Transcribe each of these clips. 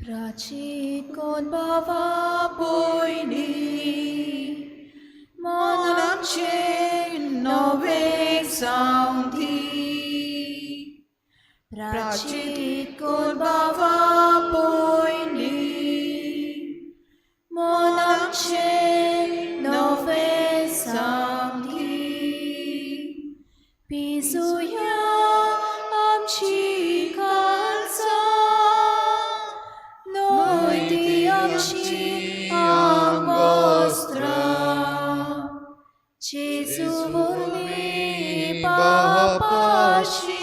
प्राचीत कोण बाबा पयलीं मन आमचें नवें जावं दी. प्राचीत कोण बाबा पयलीं मन आमचें नवें जावं दी. पिसुया आमची काळजां न्हय ती आमची आंगवस्त्रां. जेजू वरवीं बापाशी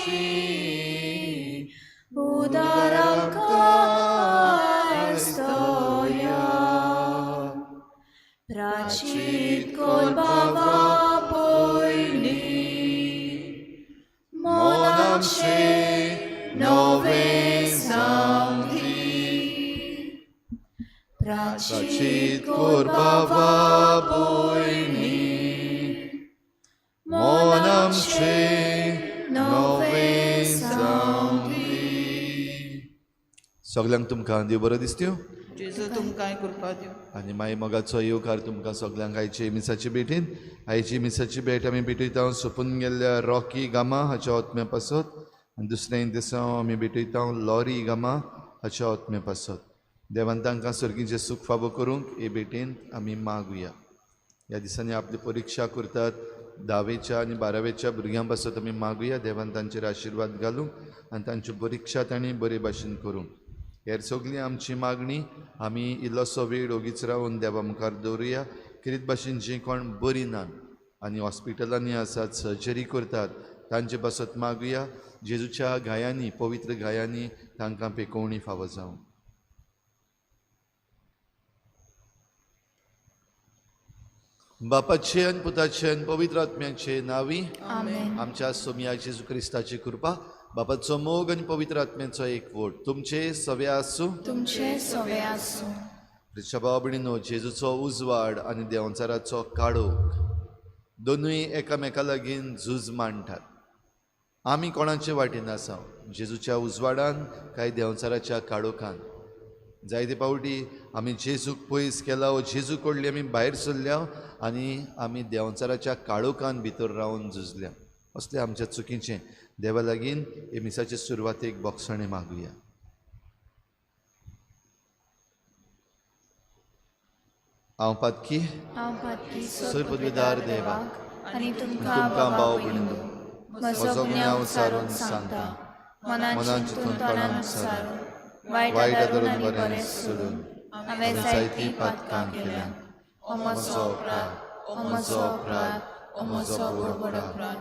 उदार आमकां आयज दया. प्राचीत कोण बाबा पयलीं मन आमचें नवें जावं दी. प्राचीत कोर बाबा पयलीं मन आमचें नवें जावं दी. सगल्यांक तुमकां देव बरो दिसत्यो जेजू तुमकांय कृपा दिवं. आनी मागीर मोगाचो येवकार तुमकां सगल्यांक आयचे मिसाचे भेटीन. आयची मिसाची भेट आमी भेटयता सोंपून गेल्ल्या रॉकी गामा हाच्या आत्म्या पासत आनी दुसऱ्या दिसा आमी भेटयता लॉरी गामा हाच्या आत्म्या पासत. देवान तांकां सर्गीचें सूख फावो करूंक हे भेटेन आमी मागुया. ह्या दिसांनी आपली परिक्षा करतात धावेच्या आनी बारावेच्या भुरग्यां पासत आमी मागुया. देवान तांचेर आशिर्वाद घालूंक आनी तांच्यो परिक्षा तांणी बरे भाशेन करूंक. हेर सगळी आमची मागणी आमी इल्लोसो वेळ ओगीच रावन देवा मुखार दवरुया. खेरीत भाशेन जीं कोण बरीं नात आनी हॉस्पिटलांनी आसात, सर्जरी करतात, तांचे पासत मागुया. जेजूच्या घायांनी, पवित्र घायांनी तांकां पेकोवणी फावो जावं. बापाचे आनी पुताचे आनी पवित्र आत्म्याचे नांवी आमेन. आमच्या सोमया जेजू क्रिस्ताची कृपा, बापाचो मोग आनी पवित्र आत्म्याचो एकवट तुमचे सवे आसूं. तुमचे सवे आसूं. भाव भयणीनो, जेजूचो उजवाड आनी देंवचाराचो काळोख दोनूय एकामेका लागीं झूज मांडटात. आमी कोणाचे वाटेन आसा, जेजूच्या उजवाडान काय देंवचाराच्या काळोखान? जायते फावटी आमी जेजूक पयस केला वो जेजू कडली आमी भायर सरल्या आनी आमी देंवचाराच्या काळोखान भितर रावन झुजल्या. असलें आमच्या चुकीचें देवा लागीं हे मिसाचे सुरवातेक बोगसणें मागुया. हांव पातकी हांव पातकी सर पदवीदार देवाक आनी तुमकां तुमकां भाव भाव भयणींनो भयणींनो म्हजो गुन्यांव सारून सांगता. मनान मनान चिंतून चिंतून तोंडान तोंडान उच्चारून वायट वायट आदरून आदरून आनी बरें बरें सोडून सोडून हांवें हांवें जायतीं पातकां केल्यांत. हो म्हजो अपराध, हो म्हजो अपराध, हो म्हजो व्हड अपराध.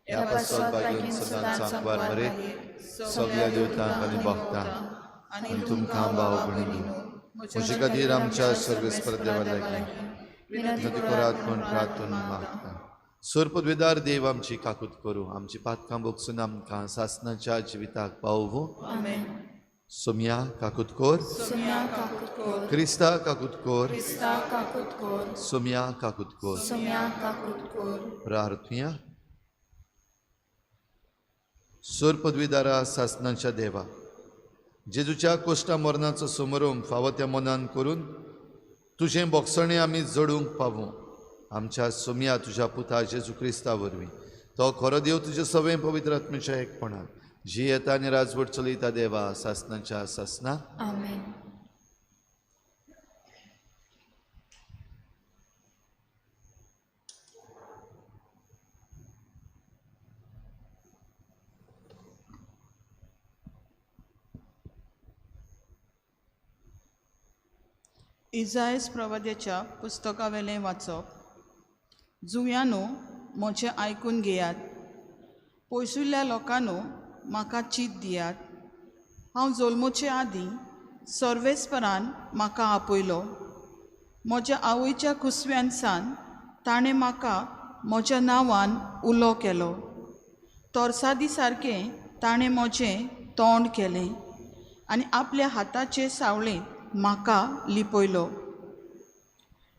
ह्या पासत बागेन सदांच आंकवार मरे सगळ्या देवतांक आनी भक्तांक आनी तुमकां भाव भयणींनो म्हजे खातीर आमच्या सर्वेस्पर देवा लागीं विनंती करात म्हूण प्रार्थून मागता. सर पदवेदार देव आमची काकूत करूं, आमची पातकां भोगसून आमकां सासनाच्या जिविताक पावोवं. आमेन. सोमया काकूत कोर, सोम्या काकूत कोर, क्रिस्ता काकूत कोर, क्रिस्ता काकूत कोर, सोमया काकूत कोर. सोम्या काकूत कोर. प्रार्थुया. सोर पदवीदारा सासनाच्या देवा, जेजूच्या कोश्टा मरणाचो समरोम फावो त्या मनान करून तुजें बोगसणें आमी जोडूंक पावूं. आमच्या सोमया तुज्या पुता जेजू क्रिस्ता वरवीं, तो खरो देव तुज्या सवें पवित्र आत्म्याच्या एकपणान जी येता आनी राजवट चलयता देवा सासनाच्या सासना. आमेन. इजायस प्रवाद्याच्या पुस्तकावेलें वाचप. जुंव्यानो म्हजें आयकून घेयात, पयसुल्ल्या लोकांनो म्हाका चीत दियात. हांव जल्मोचे आदीं सर्वेस्परान म्हाका आपयलो. म्हज्या आवयच्या कुसव्यान सान ताणें म्हाका म्हज्या नांवान उलो केलो. तोरसादी सारकें ताणें म्हजें तोंड केलें आनी आपल्या हाताचे सावळेंत म्हाका लिपयलो.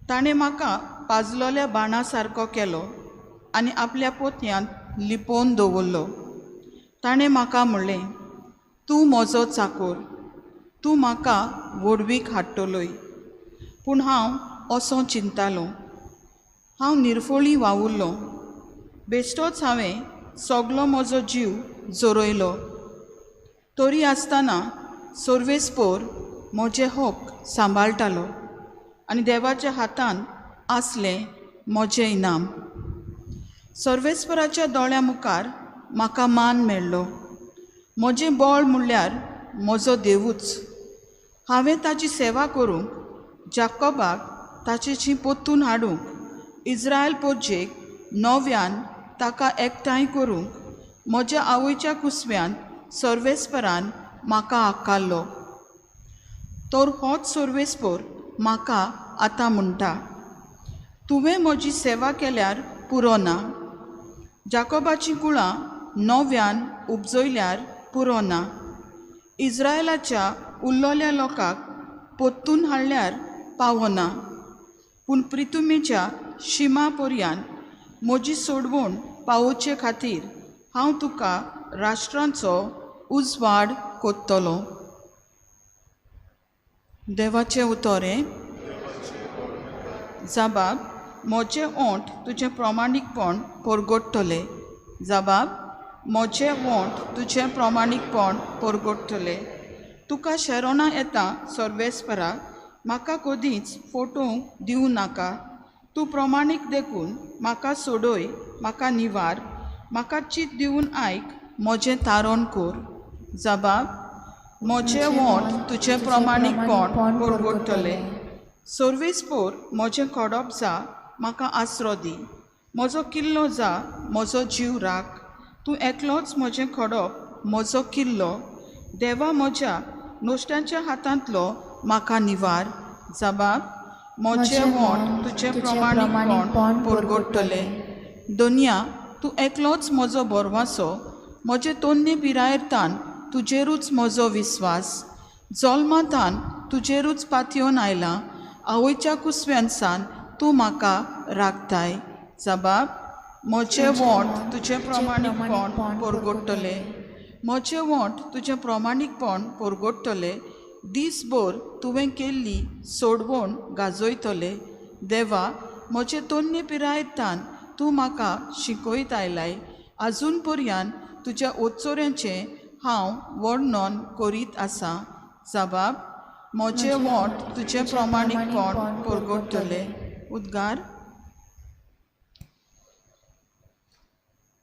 ताणें म्हाका पाजलोल्या बाणा सारको केलो आनी आपल्या पोतयांत लिपोवन दवरलो. ताणें म्हाका म्हणलें, तूं म्हजो चाकोर, तूं म्हाका व्हडवीक हाडटलोय. पूण हांव असो चिंतालो, हांव निर्फोळी वावुरलो, बेश्टोच हांवें सगलो म्हजो जीव जोरयलो. तरी आसतना सर्वेस्पोर म्हजें हक सांबाळटालो आनी देवाच्या हातान आसलें म्हजें इनाम. सर्वेस्पराच्या दोळ्या मुखार म्हाका मान मेळ्ळो. म्हजें बळ म्हणल्यार म्हजो देवूच. हांवें ताची सेवा करूंक, जाकोबाक ताचेशी पोत्तून हाडूंक, इज्रायल पोजेक नव्यान ताका एकठांय करूंक म्हज्या आवयच्या कुसव्यान सर्वेस्परान म्हाका आकारलो. तर होच सर्वेस्पोर म्हाका आतां म्हणटा, तुवें म्हजी सेवा केल्यार पुरो ना, जाकोबाचीं कुळां नव्यान उपजयल्यार पुरो ना, इज्रायलाच्या उल्लोल्या लोकांक पोत्तून हाडल्यार पावना, पूण प्रितुमेच्या शिमा पर्यान म्हजी सोडवण पावोवचे खातीर हांव तुका राष्ट्रांचो उजवाड कोत्तलो. देवाचें उतोरें. जबाब, म्हजें ओंठ तुजें प्रमाणीकपण परगट्टलें. जबाब, म्हजें ओंठ तुजें प्रमाणीकपण परगट्टलें. तुका शेरोणां येता सर्वेस्परा, म्हाका कदींच फटोवंक दिवं नाका. तूं प्रमाणीक देखून म्हाका सोडय, म्हाका निवार, म्हाका चित दिवन आयक, म्हजें तारण कर. जबाब, म्हजें ओंठ तुजें प्रमाणीकपण परगट्टलें. सर्वेस्पोर म्हजें खडप जा, म्हाका आसरो दी, म्हजो किल्लो जा, म्हजो जीव राख. तूं एकलोच म्हजें खडप, म्हजो किल्लो. देवा म्हज्या नश्ट्यांच्या हातांतलो म्हाका निवार. जबाब, म्हजें ओंठ तुजें प्रमाणीकपण परगट्टलें. दोनया, तूं एकलोच म्हजो बोरवासो, म्हजे तोन्ने पिरायेर तान तुजेरूच म्हजो विस्वास. जल्मातान तुजेरूच पातयेवन आयलां, आवयच्या कुसव्यान सान तूं म्हाका राखताय. जबाब, म्हजें ओंठ तुजें प्रमाणीकपण परगट्टलें. म्हजें ओंठ तुजें प्रमाणीकपण परगट्टलें. दीसभर तुवें केल्ली सोडवण गाजयतले. देवा, म्हजे तोन्ने पिरायेर तान तूं म्हाका शिकयत आयलाय, आजून पर्यान तुज्या ओचोऱ्यांचें हांव वर्णन करीत आसा. जबाब, म्हजें ओंठ तुजें प्रमाणीकपण परगट्टलें. उद्गार.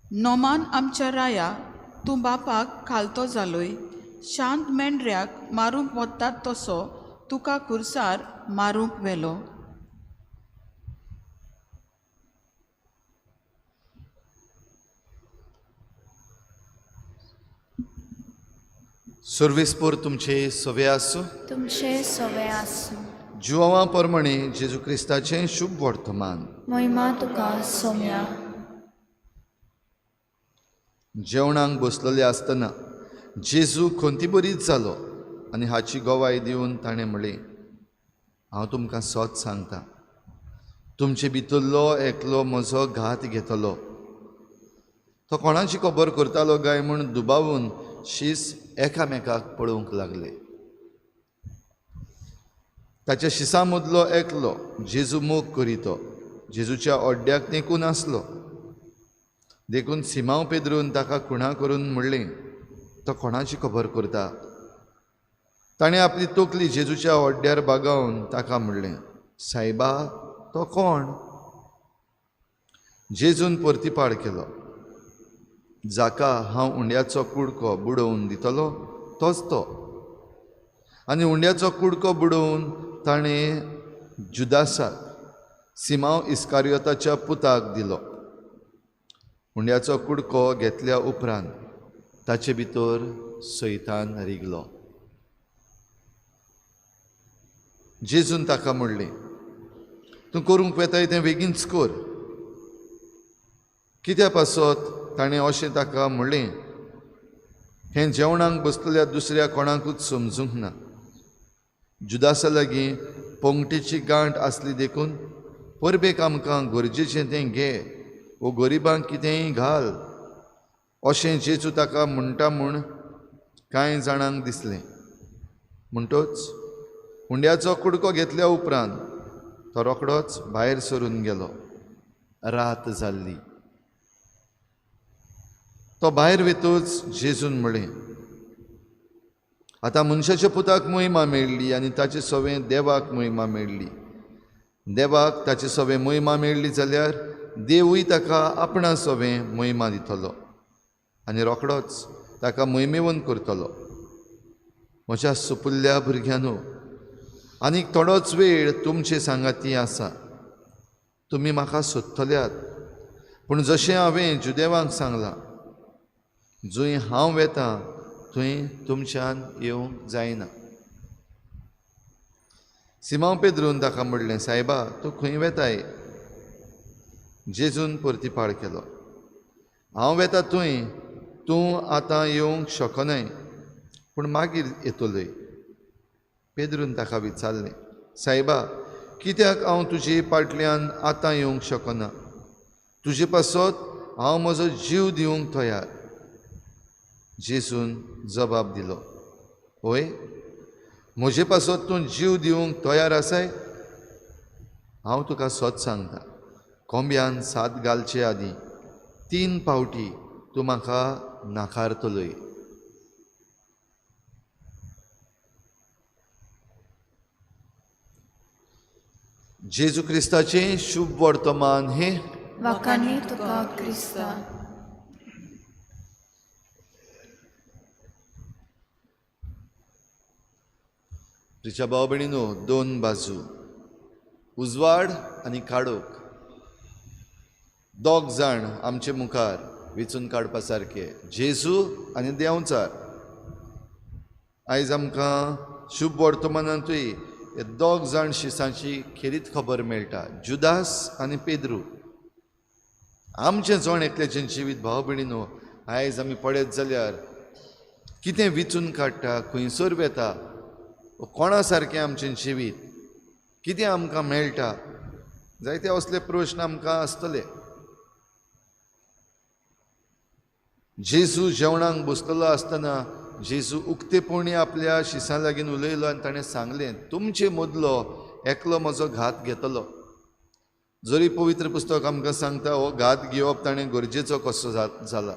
नोमान आमच्या राया, तूं बापाक खालतो जालोय, शांत मेंढऱ्याक मारूंक वतात तसो तुका खुर्सार मारूंक व्हेलो. सर्वेस्पोर तुमचे सवे आसूं. तुमचे सवे आसूं. जुवां परमणे जेजू क्रिस्ताचें शुभ वर्तमान. महिमा तुका सोम्या. जेवणाक बसलेले आसतना जेजू खंती बरीच जालो आनी हाची गवाय दिवन ताणें म्हणलें, हांव तुमकां सत सांगता, तुमचे भितरलो एकलो म्हजो घात घेतलो. तो कोणाची खबर करतालो काय म्हूण दुबावून शीस एकामेकाक पळोवंक लागले. ताच्या शिसां मदलो एकलो जेजू मोग करीतो जेजूच्या ओड्ड्याक तेंकून आसलो. देखून सिमांव पेद्रून ताका खुणा करून म्हणलें, तो कोणाची खबर करता? ताणें आपली तकली जेजूच्या ओड्ड्यार बागावन ताका म्हणलें, सायबा, तो कोण? जेजून परतिपाळ केलो, जाका हांव उंड्याचो कुडको बुडोवन दितलो तोच तो. आनी उंड्याचो कुडको बुडोवन ताणें जुदासाक, सिमांव इस्कारियोताच्या पुताक दिलो. उंड्याचो कुडको घेतल्या उपरांत ताचे भितर सैतान रिगलो. जेजून ताका म्हणलें, तूं करूंक वेताय तें बेगीनच कर. कित्या पासत ताणें अशें ताका म्हणलें हें जेवणाक बसतल्या दुसऱ्या कोणाकूच समजूंक ना. जुदासा लागीं पंगटीची गांठ आसली देखून परबेक आमकां गरजेचें तें घे वो गरिबांक कितेंय घाल अशें जेजू ताका म्हणटा म्हूण कांय जाणांक दिसलें. म्हणटोच हुंड्याचो कुडको घेतल्या उपरांत तो रोखडोच भायर सरून गेलो. रात जाल्ली. तो भायर वेतूच जेजून म्हळें, आतां मनशाच्या पुताक मोहिमा मेळ्ळी आनी ताचे सवें देवाक मोहिमा मेळ्ळी. देवाक ताचे सवें मोहिमा मेळ्ळी जाल्यार देवूय ताका आपणा सवें मोहिमा दितलो आनी रोखडोच ताका मोहिमेवन करतलो. म्हज्या सुपुल्ल्या भुरग्यांनो, आनीक थोडोच वेळ तुमचे सांगाती आसा. तुमी म्हाका सोदतल्यात, पूण जशें हांवें जुदेवांक सांगलां, जंय हांव वेतां थंय तुमच्यान येवंक जायना. सिमांव पेद्रून ताका म्हणलें, सायबा, तूं खंय वेताय? जेजून परतीपाळ केलो, हांव वेता थंय तूं आतां येवंक शकनाय, पूण मागीर येतलोय. पेद्रून ताका विचारलें, सायबा, कित्याक हांव तुजे पाटल्यान आतां येवंक शकना? तुजे पासत हांव म्हजो जीव दिवंक तयार. जेजून जबाब दिलो, होय, म्हजे पासत तूं जीव दिवंक तयार आसाय? हांव तुका सत सांगता, कोंब्यान सात घालचे आदीं 3 फावटी तूं म्हाका नाकारतलोय. जेजू क्रिस्ताचें शुभ वर्तमान हें. वाखाणी तुका क्रिस्ता. प्रिच्या भाव भयणीनो, 2 बाजू, उजवाड आनी काळोख. 2 जाण आमचे मुखार वेंचून काडपा सारके, जेजू आनी देंवचार. आयज आमकां शुभ वर्तमानांतूय हे 2 जाण शिसांची खेरीत खबर मेळटा, जुदास आनी पेद्रू. आमचें जण एकल्याचें जिवीत भाव भयणीनो आयज आमी पळयत जाल्यार कितें वेंचून काडटा, खंयसर वेता, कोणा सारकें आमचें जिवीत, कितें आमकां मेळटा, जायते असले प्रश्न आमकां आसतले. जेजू जेवणाक बसतलो आसतना जेजू उक्तेपणी आपल्या शिसां लागीं उलयलो आनी ताणें सांगलें, तुमचे मदलो एकलो म्हजो घात घेतलो. जरी पवित्र पुस्तक आमकां सांगता हो घात घेवप ताणें गरजेचो कसो जाला,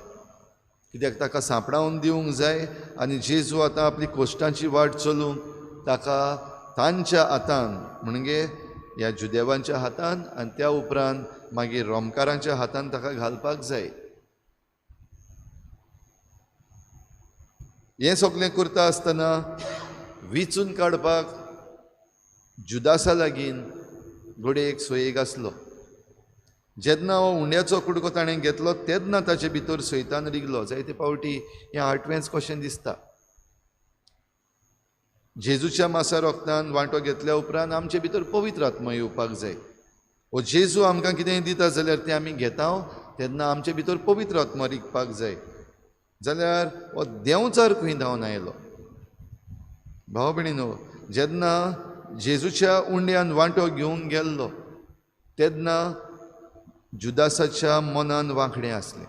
कित्याक ताका सांपडावन दिवंक जाय आनी जेजू आतां आपली कोश्टांची वाट चलूंक ताका तांच्या हातान, म्हणजे ह्या जुदेवांच्या हातान आनी त्या उपरांत मागीर रोमकारांच्या हातान ताका घालपाक जाय. हें सगळें करता आसतना वेंचून काडपाक जुदासा लागीं घडये एक सोयेक आसलो. जेन्ना हो उंड्याचो कुडको ताणें घेतलो तेन्ना ताचे भितर सैतान रिगलो. जायते फावटी हें आठवेंच कशें दिसता. जेजूच्या मासा रोगतान वांटो घेतल्या उपरांत आमचे भितर पवित्र आत्मा येवपाक जाय. हो जेजू आमकां कितेंय दिता जाल्यार तें आमी घेता तेन्ना आमचे भितर पवित्र आत्मा रिगपाक जाय. जाल्यार हो देंवचार खंय धांवन आयलो? भाव भयणीनो, जेन्ना जेजूच्या उंड्यान वांटो घेवंक गेल्लो तेन्ना जुदासाच्या मनान वांकडें आसलें.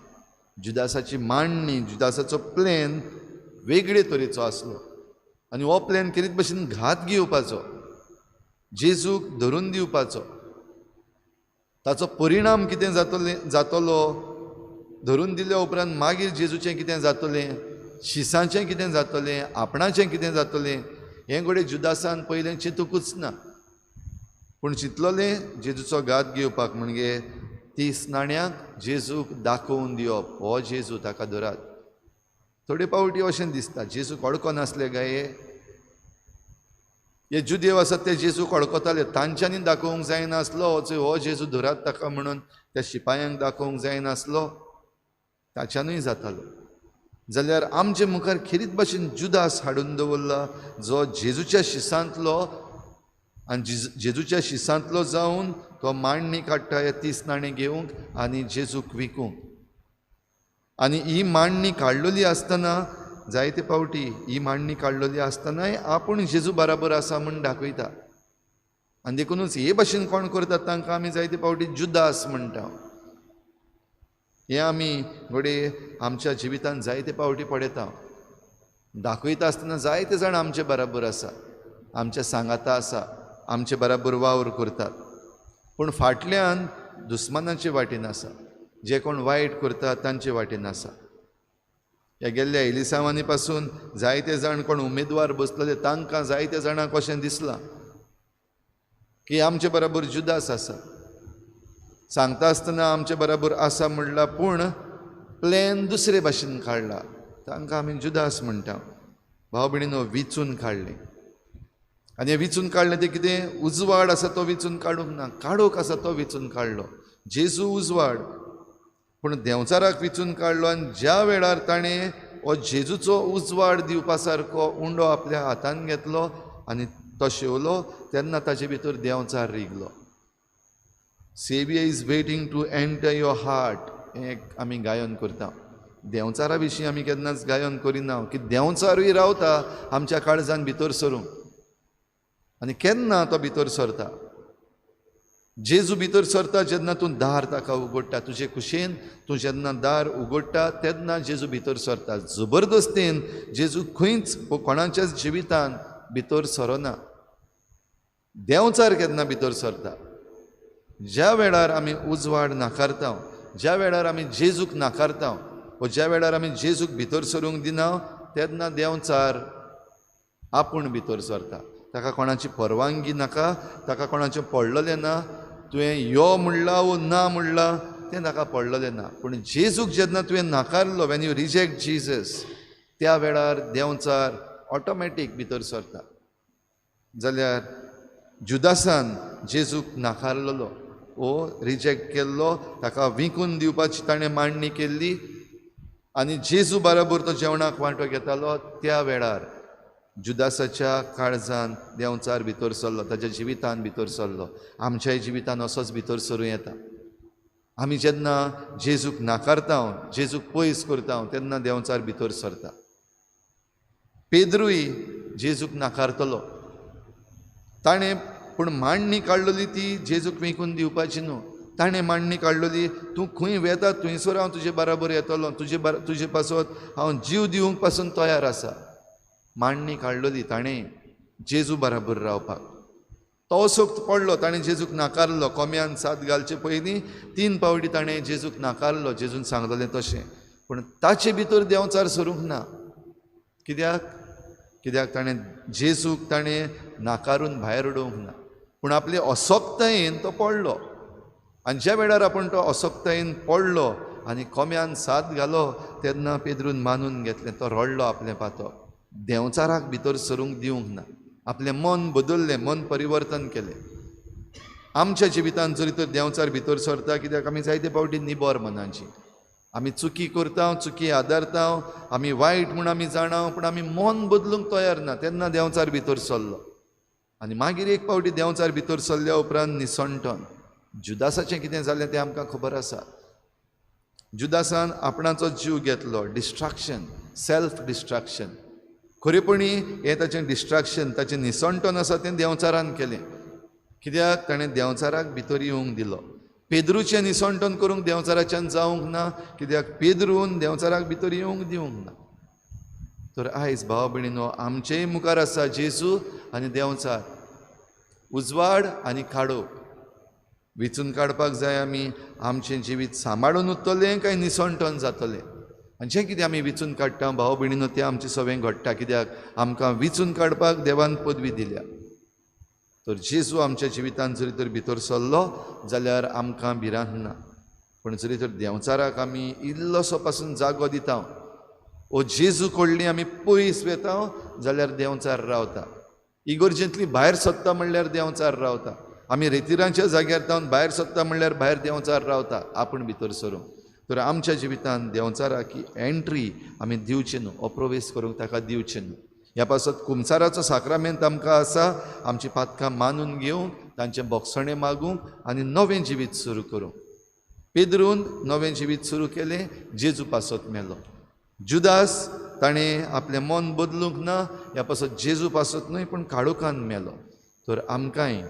जुदासाची मांडणी, जुदासाचो प्लॅन वेगळे तरेचो आसलो आनी हो प्लॅन केरीत भशेन घात घेवपाचो, जेजूक धरून दिवपाचो. ताचो परिणाम कितें जातलो, धरून दिल्या उपरांत मागीर जेजूचें कितें जातलें, शिसांचें कितें जातलें, आपणाचें कितें जातलें, हें घडये जुदासान पयलें चिंतूकूच ना. पूण चिंतलोलें जेजूचो घात घेवपाक, म्हणजे 30 नाण्यांक जेजूक दाखोवन दिवप, हो जेजू ताका धरात. थोडे फावटी अशें दिसता जेजूक अडकनासले गाये, हे जुदेव आसात ते जेजूक अडकताले, तांच्यांनी दाखोवंक जायनासलो हो जेजू धरात ताका म्हणून त्या शिपायांक दाखोवंक जायनासलो, ताच्यानूय जातालो. जाल्यार आमचे मुखार खेरीत भाशेन जुदास हाडून दवरला, जो जेजूच्या शिसांतलो आनी जेजूच्या शिसांतलो जावन तो मांडणी काडटा ह्या 30 नाणें घेवंक आनी जेजूक विकूंक. आनी ही मांडणी काडलेली आसतना जायते फावटी ही मांडणी काडलेली आसतनाय आपूण जेजू बराबर आसा म्हूण दाखयता. आनी देखुनूच हे भाशेन कोण करतात तांकां आमी जायते फावटी जुदास म्हणटा. हें आमी घडये आमच्या जिवितांत जायते फावटी पळयता. दाखयता आसतना जायते जाण आमचे बराबर आसा, आमच्या सांगाता आसा, आमचे बराबर वावर करतात, पूण फाटल्यान दुस्मानाचे वाटेन आसा, जे कोण वायट करता तांचे वाटेन आसा. ह्या गेल्ल्या एलिसांवांनी पासून जायते जाण कोण उमेदवार बसलेले तांकां जायते जाणांक अशें दिसलां की आमचे बराबर जुदास आसा. सांगता आसतना आमचे बराबर आसा म्हणला, पूण प्लॅन दुसरे भाशेन काडला. तांकां आमी जुदास म्हणटा. भाव भयणीनो, विचून काडलें. आनी हें विचून काडलें तें कितें? उजवाड आसा तो विचून काडूंक ना, काडूंक आसा तो विचून काडलो. जेजू उजवाड, पूण देंवचाराक विचून काडलो. आनी ज्या वेळार ताणें हो जेजूचो उजवाड दिवपा सारको उंडो आपल्या हातान घेतलो आनी तो शेवलो, तेन्ना ताचे भितर देंवचार रिगलो. Saviour is waiting to enter your heart हें एक आमी गायन करता. देंवचारा विशीं आमी केन्नाच गायन करिना की देंवचारूय रावता आमच्या काळजान भितर सरूंक. आनी केन्ना तो भितर सरता? जेजू भितर सरता जेन्ना तूं दार ताका उगडटा. तुजे कुशेन तूं जेन्ना दार उगडटा तेन्ना जेजू भितर सरता. जबरदस्तेन जेजू खंयच कोणाच्याच जिवितान भितर सरना. देंवचार केन्ना भितर सरता? ज्या वेळार आमी उजवाड नाकारता, ज्या वेळार आमी जेजूक नाकारता वो ज्या वेळार आमी जेजूक भितर सरूंक दिना, तेन्ना देंवचार आपूण भितर सरता. ताका कोणाची परवानगी नाका, ताका कोणाचें पडलेलें ना. तुवें यो म्हणलां वो ना म्हणलां तें ताका पडलेलें ना. पूण जेजूक जेन्ना तुवें नाकारलो, when you reject Jesus, त्या वेळार देंवचार ऑटोमॅटीक भितर सरता. जाल्यार जुदासान जेजूक नाकारलेलो, वो रिजेक्ट केल्लो, ताका विकून दिवपाची ताणें मांडणी केल्ली आनी जेजू बराबर तो जेवणाक वांटो घेतालो. त्या वेळार जुदासाच्या काळजान देंवचार भितर सरलो, ताच्या जिवितान भितर सरलो. आमच्याय जिवितान असोच भितर सरूं येता. आमी जेन्ना जेजूक नाकारता, जेजूक पयस करता, तेन्ना देंवचार भितर सरता. पेद्रूय जेजूक नाकारतलो ताणें, पूण मांडणी काडलेली ती जेजूक विकून दिवपाची न्हू. ताणें मांडणी काडलेली, तूं खंय वेता थंयसर हांव तुजे बराबर येतलो, तुजे पासत हांव जीव दिवंक पासून तयार आसा. मांडणी काडलेली ताणें जेजू बराबर रावपाक. तो सोक्त पडलो, ताणें जेजूक नाकारलो. कोम्यान साद घालचे पयलीं 3 पावटी ताणें जेजूक नाकारलो. जेजून सांगलेलें तशें, पूण ताचे भितर देंवचार सरूंक ना. कित्याक? कित्याक ताणें जेजूक ताणें नाकारून भायर उडोवंक ना, पूण आपले असक्तायेन तो पडलो. आनी ज्या वेळार आपूण तो असक्तायेन पडलो आनी कोम्यान साद घालो, तेन्ना पेद्रून मानून घेतलें. तो रडलो आपलें पातो. देंवचाराक भितर सरूंक दिवंक ना. आपलें मन बदललें, मन परिवर्तन केलें. आमच्या जिवितान जरी तर देंवचार भितर सरता, कित्याक आमी जायते फावटी निबर मनाची, आमी चुकी करता, चुकी आदारता, आमी वायट म्हूण आमी जाणा, पूण आमी मन बदलूंक तयार ना. तेन्ना देंवचार भितर सरलो. आनी मागीर एक फावटी देंवचार भितर सरल्या उपरांत निसणटन जुदासाचें कितें जालें तें आमकां खबर आसा. जुदासान आपणाचो जीव घेतलो. Destruction, self destruction. खरेपणी हें ताचें डिस्ट्रक्शन, ताचें निसणटन आसा तें देंवचारान केलें. कित्याक? ताणें देंवचाराक भितर येवंक दिलो. पेद्रूचें निसणटन करूंक देंवचाराच्यान जावंक ना, कित्याक पेद्रून देंवचाराक भितर येवंक दिवंक ना. तर आयज भाव भयणीनो, आमचेय मुखार आसा जेजू आनी देंवचार, उजवाड आनी काळोख. विचून काडपाक जाय आमी आमचें जिवीत सांबाळून उरतलें काय निसणटन जातलें. आनी जें कितें आमी विचून काडटा भाव भयणीनो, तें आमचें सगळें घडटा. कित्याक आमकां विचून काडपाक देवान पदवी दिल्या. तर जेजू आमच्या जिवितान जरी तर भितर सरलो जाल्यार आमकां भिरांत ना, पूण जरी तर देंवचाराक आमी इल्लोसो पासून जागो दिता ओ जेजू कडली आमी पयस वेता जाल्यार देंवचार रावता. इगर्जेंतली भायर सरता म्हणल्यार देंवचार रावता. आमी रेतिरांच्या जाग्यार जावन भायर सरता म्हणल्यार भायर देंवचार रावता, आपूण भितर सरूंक. तर आमच्या जिवितान देंवचाराक ही एंट्री आमी दिवची न्हू, हो प्रवेश करूंक ताका दिवचें न्हू. ह्या पासत कुमसाराचो साक्रामेंत आमकां आसा, आमची पातकां मानून घेवंक, तांचें बोगसणें मागूंक आनी नवें जिवीत सुरू करूंक. पेद्रून नवें जिवीत सुरू केलें, जेजू पासत मेलो. जुदास ताणें आपलें मन बदलूंक ना, ह्या पासत जेजू पासत न्हय पूण काळोखान मेलो. तर आमकांय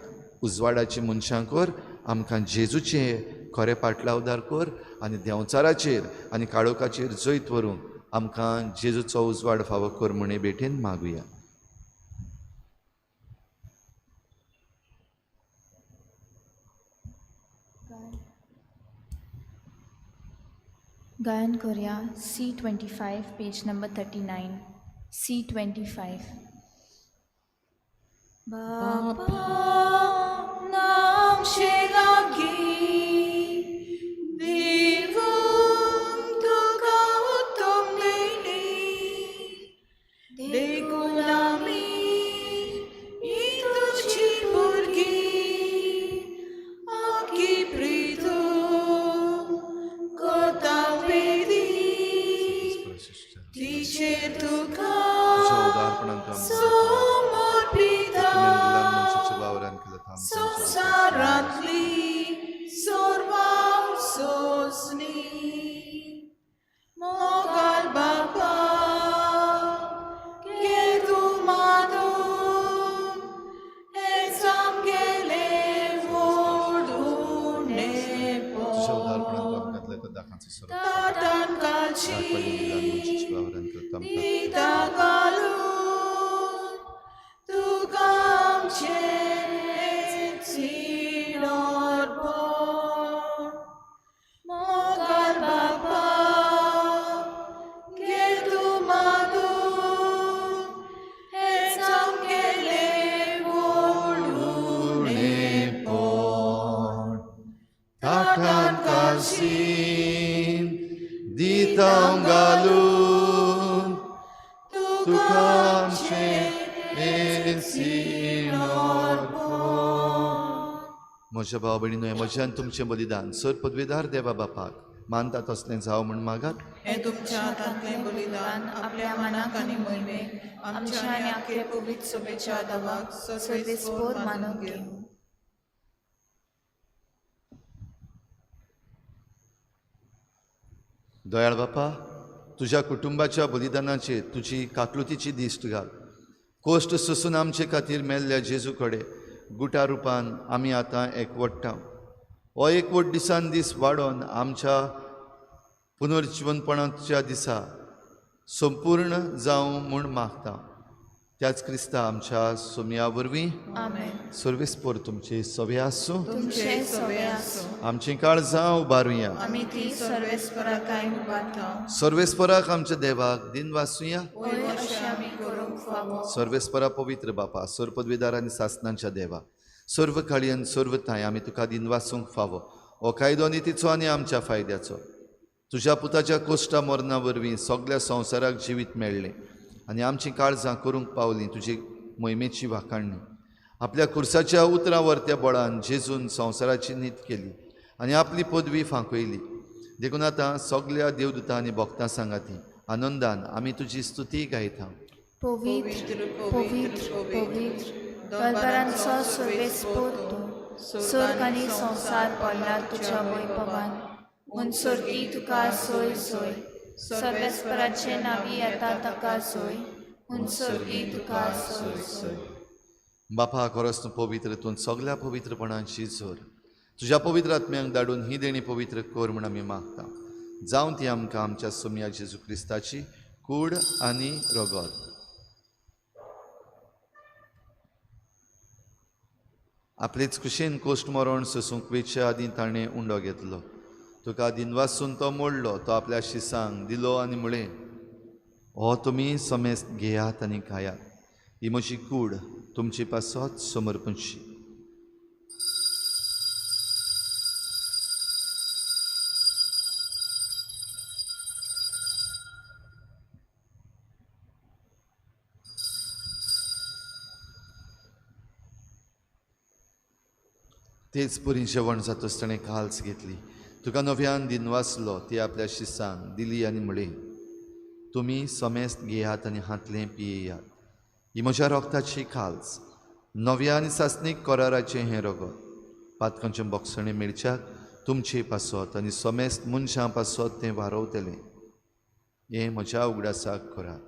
उजवाडाची मनशां कर, आमकां जेजूचे खरें पाटलावदार कर आनी देंवचाराचेर आनी काळोखाचेर जैत व्हरूंक आमकां जेजूचो उजवाड फावो कर म्हूण भेटेन मागुया. गायन करूया C25 page number 39. C25. बापा नामशे लागी देवून तुका उत्तम दिली देखून आमी ही तुजी भुरगीं आखी प्रीत कोता वेदी तिचेर तुका तुज्या उदारपणान तूं आमकां समर्पिता मनशाच्या वावरान केलं थांब संवसारांतली सर्वां सोंसणी मोगाल बापा घे तूं मानून हें आमगेलें व्हड उणेपण. तुज्या उदारपणान तूं आमकां दिल्या दाखांचो सरो ताटान घालची मनशाच्या वावरान केलं आमकां निता घालून तुका आमचें अर्पण. मोगाल बापा घे तूं मानून हें आमगेलें व्हड उणेपण. ताटान कालशीन दिता घालून तुका आमचें म्हज्या भाव भयणीनो, हें म्हजें आनी तुमचें बलिदान सर पदवेदार देवा बापाक मानता तसलें जावं म्हूण मागात. हें तुमच्या हातांतलें बलिदान आपल्या मनाक आनी मोहिमेक आमच्या आनी आख्खे पवित्र सभेच्या दावाक सर्वेस्पोर मानून घेवं. दयाळ बापा, तुज्या कुटुंबाच्या बलिदानाचेर तुजी काकलुतीची दिश्ट घाल. कोश्ट सोसून आमचे खातीर मेल्ल्या जेजू कडेन गुटा रुपान आमी आतां एकवट्टा. हो एकवट दिसान दीस वाडोवन आमच्या पुनर्जिवनपणाच्या दिसा संपूर्ण जावं म्हूण मागता. त्याच क्रिस्ता आमच्या सोमया वरवीं. आमेन. सर्वेस्पोर तुमचे सवे आसूं. तुमचे सवे आसूं. आमचीं काळजां उबारुया. आमी ती सर्वेस्परा कांय उबारता. सर्वेस्पराक आमच्या देवाक दिन वासुया. वय अशें आमी करूंक फावो. सर्वेस्परा पवित्र बापा, सर्व पदवीदार आनी सासनांच्या देवा, सर्व काळी आनी सर्व थांय आमी तुका दिन वासूंक फावो. हो कायदो नितीचो आनी आमच्या फायद्याचो. तुज्या पुताच्या कोश्टा मरणा वरवीं सगल्या संवसाराक जिवीत मेळ्ळें आनी आमचीं काळजां करूंक पावलीं तुजी मोहिमेची वाखाणणी. आपल्या खुर्साच्या उतरां वरत्या बळान जेजून संवसाराची नीत केली आनी आपली पदवी फांकयली. देखून आतां सगल्या देवदूतां आनी भक्तां सांगाती आनंदान आमी तुजी स्तुती गायता. पवित्र पवित्र पवित्र दरबारांचो सर्वेस्पोर तूं, स्वर्ग आनी संवसार पडला तुज्या वैभवान. म्हूण सर्गी तुका सोय सोय, सर्वेस्पराचे नांवी येता ताका सोय, म्हूण सर्गी तुका सोय सोय. बापा, खरोच तूं पवित्र, तूं सगल्या पवित्रपणाची जोर. तुज्या पवित्र आत्म्यांक धाडून ही देणी पवित्र कर म्हूण आमी मागता. जावं ती आमकां आमच्या सोमया जेजू क्रिस्ताची कूड आनी रगत. आपलेच कुशेन कोश्ट मरण सोसूंक वेचे आदीं ताणें उंडो घेतलो. तुका दिनवासून तो मोडलो, तो आपल्या शिसांक दिलो आनी म्हळें, हो तुमी समेस्त घेयात आनी खायात, ही म्हजी कूड तुमचे पासत समर्पणशी. तेच पुरी जेवण जातच ताणें काल्स घेतली, तुका नव्यान दिनवासलो, ती आपल्या शिसांक दिली आनी म्हळें, तुमी समेस्त घेयात आनी हांतलें पियेयात, ही म्हज्या रोगताची खाल्स, नव्या आनी सासणीक कराराचें हें रगत, पातकांचें बोगसणें मेळच्याक तुमचे पासत आनी समेस्त मनशां पासत तें वारवतलें. हें म्हज्या उगडासाक करात.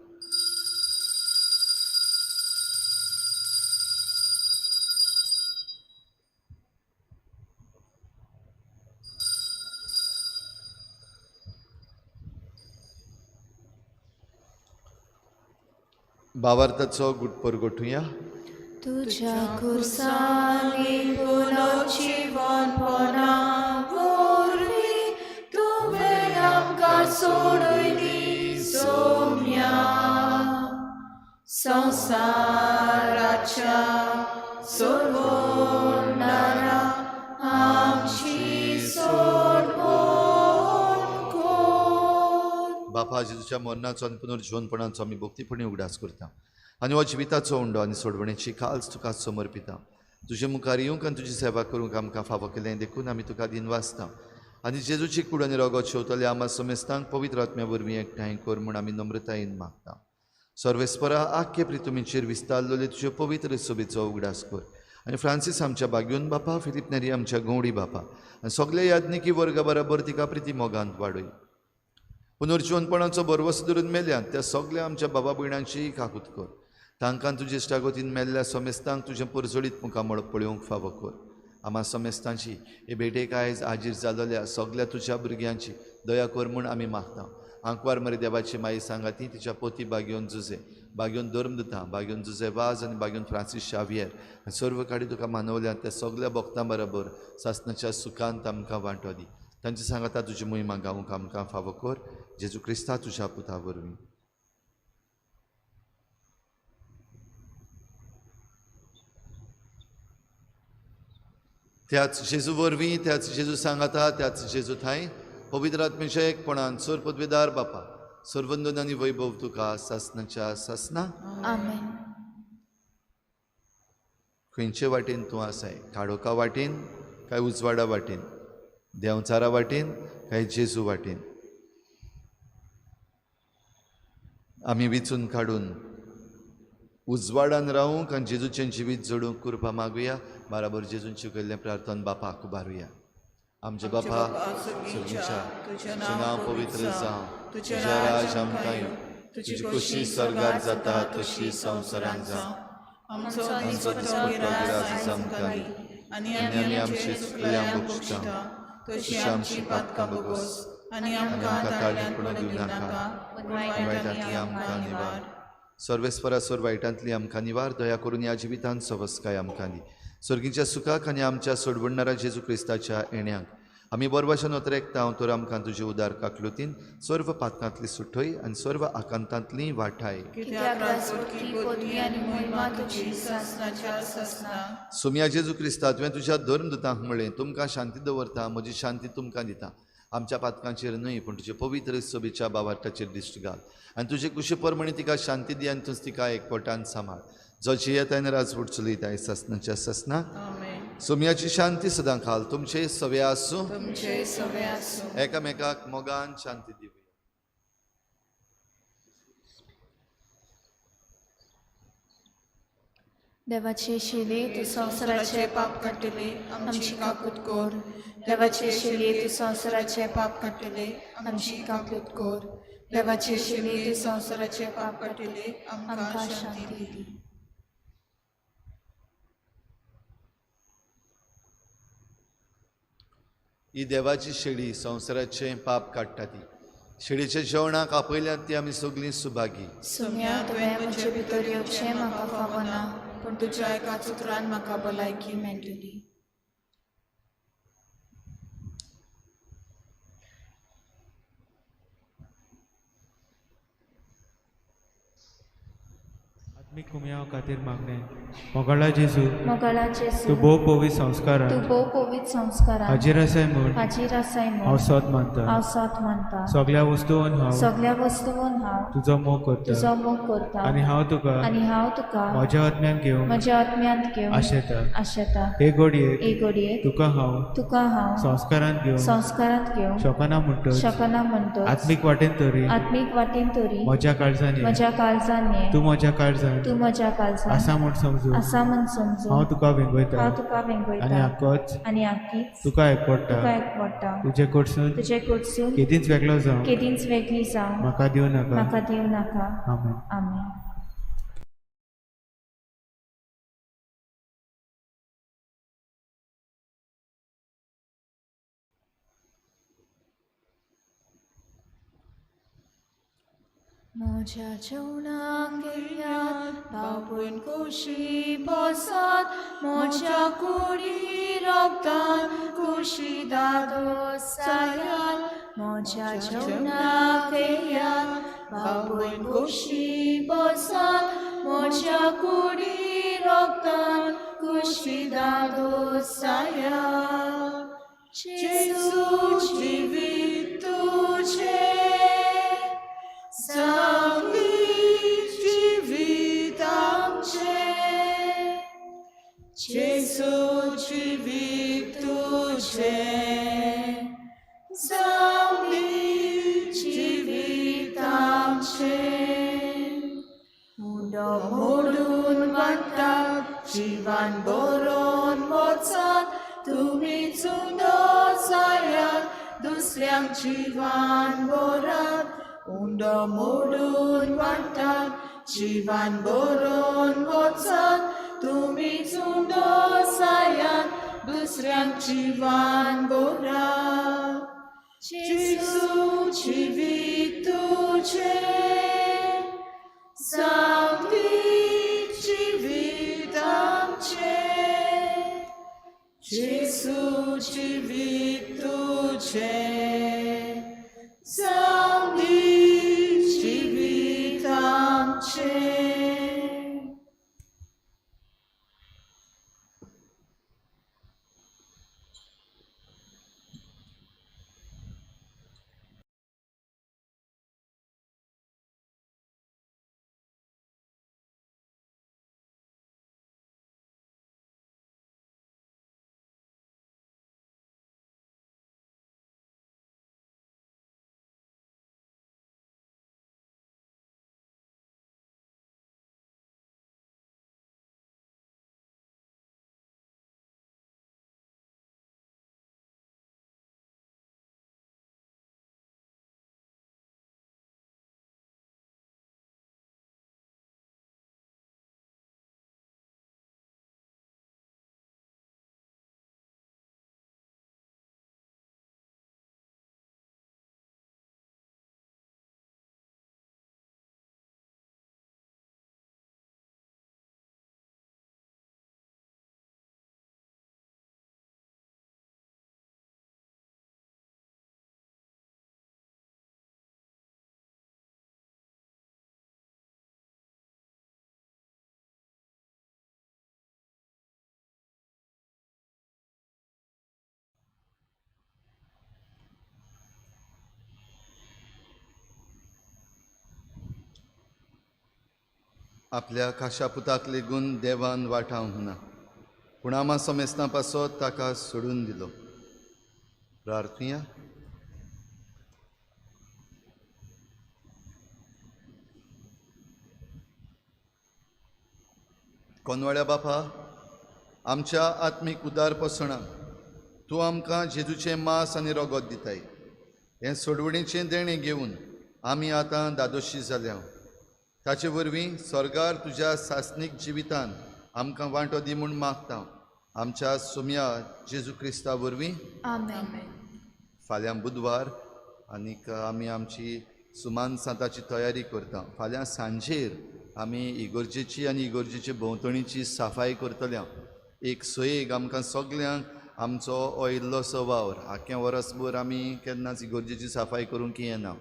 भावार्थाचो गुटपर गोठुया. तुज्या खुर्सांनी पुनर्जिवनपणा वरवीं तुवें आमकां सोडयली सोम्या. संवसाराच्या सोडवणारा आमची सोडवण कर. बापा जेजूच्या मरणाचो आनी पुनर्जिवनपणाचो आमी भक्तीपणी उगडास करता आनी हो जिविताचो उंडो आनी सोडवणेची खास तुका समर्पिता. तुजे मुखार येवंक आनी तुजी सेवा करूंक आमकां फावो केलें देखून आमी तुका दिनवासता आनी जेजूची कूड आनी रोगो शेवतले आमा समेस्तांक पवित्र आत्म्या वरवीं एकठांय कर म्हूण आमी नम्रतायेन मागता. सर्वेस्परा आख्खे प्रितुमीचेर विस्तारलेले तुजे पवित्र सभेचो उगडास कर आनी फ्रांसीस आमच्या बाग्योन बापा, फिलीप नेरी आमच्या गवडी बापा आनी सगळे याज्ञिकी वर्गा बराबर तिका प्रिती मोगांत वाडय. पुनर्जिवनपणाचो भरवसो धरून मेल्यात त्या सगळ्या आमच्या बाबा भयणांची काकूत कर. तांकां तुजे इश्टागतीन मेल्ल्या समेस्तांक तुजें परजळीत मुखामळ पळोवंक फावो कर. आमा समेस्तांची हे भेटेक आयज हाजीर जाल्ल्या सगळ्या तुज्या भुरग्यांची दया कर म्हूण आमी मागता. आंकवार मरे देवाची माई सांगाती तिच्या पोती बागेवन जुजे, बागेवन धर्मदुता, बागेवन जुजे वाज आनी बागेवन फ्रांसीस शावियर आनी सर्व काडी तुका मानवल्या त्या सगळ्या भक्तां बरोबर सासनाच्या सुखांत आमकां वांटो दी. तांचे सांगाता तुजी मोहिमा गावंक आमकां फावो कर. जेजू क्रिस्ता तुज्या पुता वरवीं. त्याच जेजू वरवीं, त्याच जेजू सांगाता, त्याच जेजू थांय पवित्र आत्म्याच्या एकपणान सोर पदवेदार बापा सर्वंदन आनी वैभव तुका सासनाच्या सासना. आमेन. खंयचे वाटेन तूं आसाय? काळोखा वाटेन काय उजवाडा वाटेन? देंवचारा वाटेन काय जेजू वाटेन? आमी विचून काडून उजवाडान रावूंक आनी जेजूचें जिवीत जोडूंक कृपा मागुया. बराबर जेजून शिकयल्लें प्रार्थना बापाक उबारुया. आमचे बापा सर्गीच्या, तुजें नांव पवित्र जावं, तुजें राज आमकां येवं, तुजी खोशी स्वर्गार जाता तशी संवसारांत जावं. आमचो आमचो दिसपट्टो गिरास आमकां दी आनी आमी आमचे चुकल्यांक बक्षता तशी आमची पातकां बगोस आनी आमकां ताळ्यांत पडूंक दिवं नाका, पूण वायटांतली आमकां निवार. सर्वेस्परा सोर वायटांतली आमकां निवार. दया करून ह्या जिवितांत सवस्काय आमकां दी. सर्गीच्या सुखाक आनी आमच्या सोडवणणारा जेजू क्रिस्ताच्या येण्याक आमी बरवाशान ओतरेकता तर आमकां तुजे उदार काकलुतीन सर्व पातकांतली सुटय आनी सर्व आकांतांतली वाठाय. सोम्या जेजू क्रिस्ता, तुवें तुज्या धर्मदुतांक म्हळें, तुमकां शांती दवरता, म्हजी शांती तुमकां दिता. आमच्या पातकांचेर न्हय पूण तुजे पवित्र सभेच्या बावार्थाचेर दिश्ट घाल आनी तुजे कुशे प्रमाणे तिका शांती दी आनी तूंच तिका एकवटान सांबाळ. जो जियेता आनी राजवट चलयता सासनाच्या सासना. सोम्याची शांती सदां खाल तुमचे सवे आसूं. एकामेकाक मोगान शांती दिवया. देवाचे शिले तूं संवसाराचे पाप काडटले, आमची काकूत कर. देवाचे शिले तूं संवसाराचे पाप काडटले, आमची काकूत कर. देवाचे शिले तूं संवसाराचे पाप काडटले, आमकां शांती दी. ही देवाची शेळी संवसाराचें पाप काडटा ती शेळीच्या जेवणाक आपयल्यात ती आमी सगळीं सुभागी. सोम्या, तुवें म्हजे भितर येवचें म्हाका फावना, पूण तुज्या एका चुत्रान म्हाका भलायकी मेळटली. आत्मीक कुमयाव खातीर मागणें. मोगाळा जेजू, मोगाळा जेजू, तूं भोव पवित्र संस्कारान, तूं भोव पवित्र संस्कारान हाजीर आसाय म्हूण, हाजीर आसाय म्हूण हांव सत मानता. हांव सत मानता. सगळ्या वस्तून हांव, सगळ्या वस्तून हांव तुजो मोग करता, तुजो मोग करता आनी हांव तुका, आनी हांव तुका म्हज्या आत्म्यान घेवन, म्हज्या आत्म्यांत घेवन आशेता. आशेता. हे घडयेक, हे घडयेक तुका हांव, तुका हांव संस्कारांत घेवन, संस्कारांत घेवन शकना म्हणटच, शकना म्हणटच, आत्मीक वाटेन तरी, आत्मीक वाटेन तरी म्हज्या काळजान ये, म्हज्या काळजान ये, तूं म्हज्या काळजान, तूं म्हज्या काळजान आसा म्हूण समजून, आसा म्हूण समजून हांव तुका वेंगयता, हांव तुका वेंगयता आनी आकोच आनी आकीच तुका एकवटा, तुका एकवटा, तुजे कडसून तुजे कडसून केदींच वेगळो जावं केदींच वेगळी जावं म्हाका दिवं नाका. म्हाका दिवं नाका. आमेन. आमेन. म्हज्या जेवणाक येयात, बापून कुशी बसात, म्हज्या कुडी रोगतान कुशी दादोसायात. म्हज्या जेवणाक येयात, बापून कुशी बसात, म्हज्या कुडी रोगतान कुशी दादोसायात. जेजू जिवीत तुझे जावंदी जिवीत आमचें, जेजू जिवीत तुझें जावंदी जिवीत आमचें. उंडो मोडून वाडटात जिवान बरोवन वचात, तुमी चुंदो जायात दुसऱ्यांक जिवान बरात. उंडो मोडून वाडटात जिवान बरोवन वचात, तुमी चुंदो जायात दुसऱ्यांक जिवान बरात. जेजू जिवीत तुझें जावंदी जिवीत आमचें, जेजू जिवीत तुझें जावंदी जिवीत आमचें. आपल्या खाशा पुताक लेगून देवान वाटावंक ना, पूण आमा समेस्तां पासत ताका सोडून दिलो. प्रार्थुया. कोनवाड्या बापा, आमच्या आत्मीक उदारपसणाक तूं आमकां जेजूचें मांस आनी रगत दिताय. हें सोडवणीचें देणें घेवन आमी आतां दादोशी जाल्या. ताचे वरवीं स्वर्गार तुज्या सासणीक जिवितान आमकां वांटो दी म्हूण मागता, आमच्या सोम्या जेजू क्रिस्ता वरवीं. आमेन. फाल्यां बुधवार आनीक आमी आमची सुमान सांताची तयारी करता. फाल्यां सांजेर आमी इगोर्जेची आनी इगोर्जेचे भोंवतणीची साफाय करतले. एक सोयेक आमकां सगल्यांक आमचो हो इल्लोसो वावर आख्खें वरसभर आमी केन्नाच इगोर्जेची साफाय करूंक येना,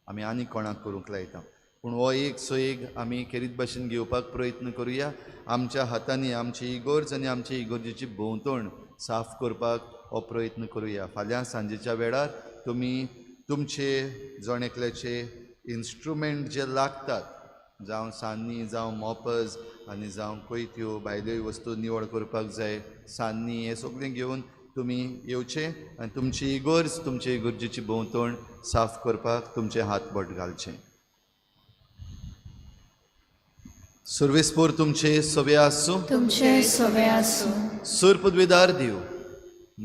आमी आनी कोणाक करूंक लायता, पूण हो एक सोयेक आमी खेरीत भाशेन घेवपाक प्रयत्न करुया. आमच्या हातांनी आमची इगोर्ज आनी आमची इगोर्जेची भोंवतण साफ करपाक हो प्रयत्न करुया. फाल्यां सांजेच्या वेळार तुमी तुमचे जण एकल्याचे इन्स्ट्रुमेंट जे लागतात, जावं सान्नी, जावं मोपज आनी जावं कोयत्यो, भायल्यो वस्तू निवळ करपाक जाय, सान्नी, हें सगळें घेवन तुमी येवचें आनी तुमची इगोर्ज, तुमचे इगोर्जेची भोंवतण साफ करपाक तुमचें हात बोट घालचें. सुर्वेस्पोर तुमचे सवे आसूं, तुमचे सवे आसूं. सूर पदवीदार दिव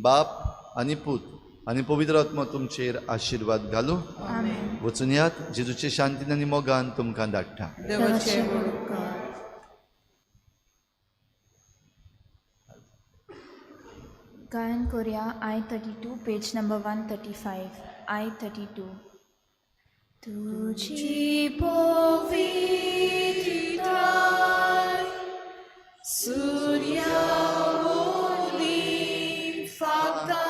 बाप आनी पूत आनी पवित्र आत्मा तुमचेर आशिर्वाद घालूं. आमेन. वचून यात, जेजूचे शांतीन आनी मोगान तुमकां धाडटा. देवाचे उपकार. गायन Korea I 32, page number 135. I 32. तुजी पवित्रताय सुर्या वोली फाता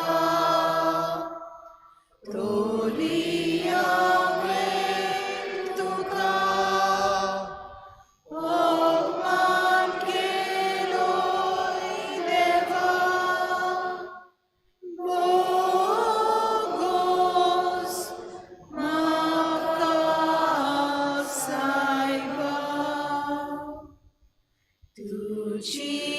तोरी हांवें तुका अपमान केलोय देवा बोगोस म्हाका सायबा तुजी.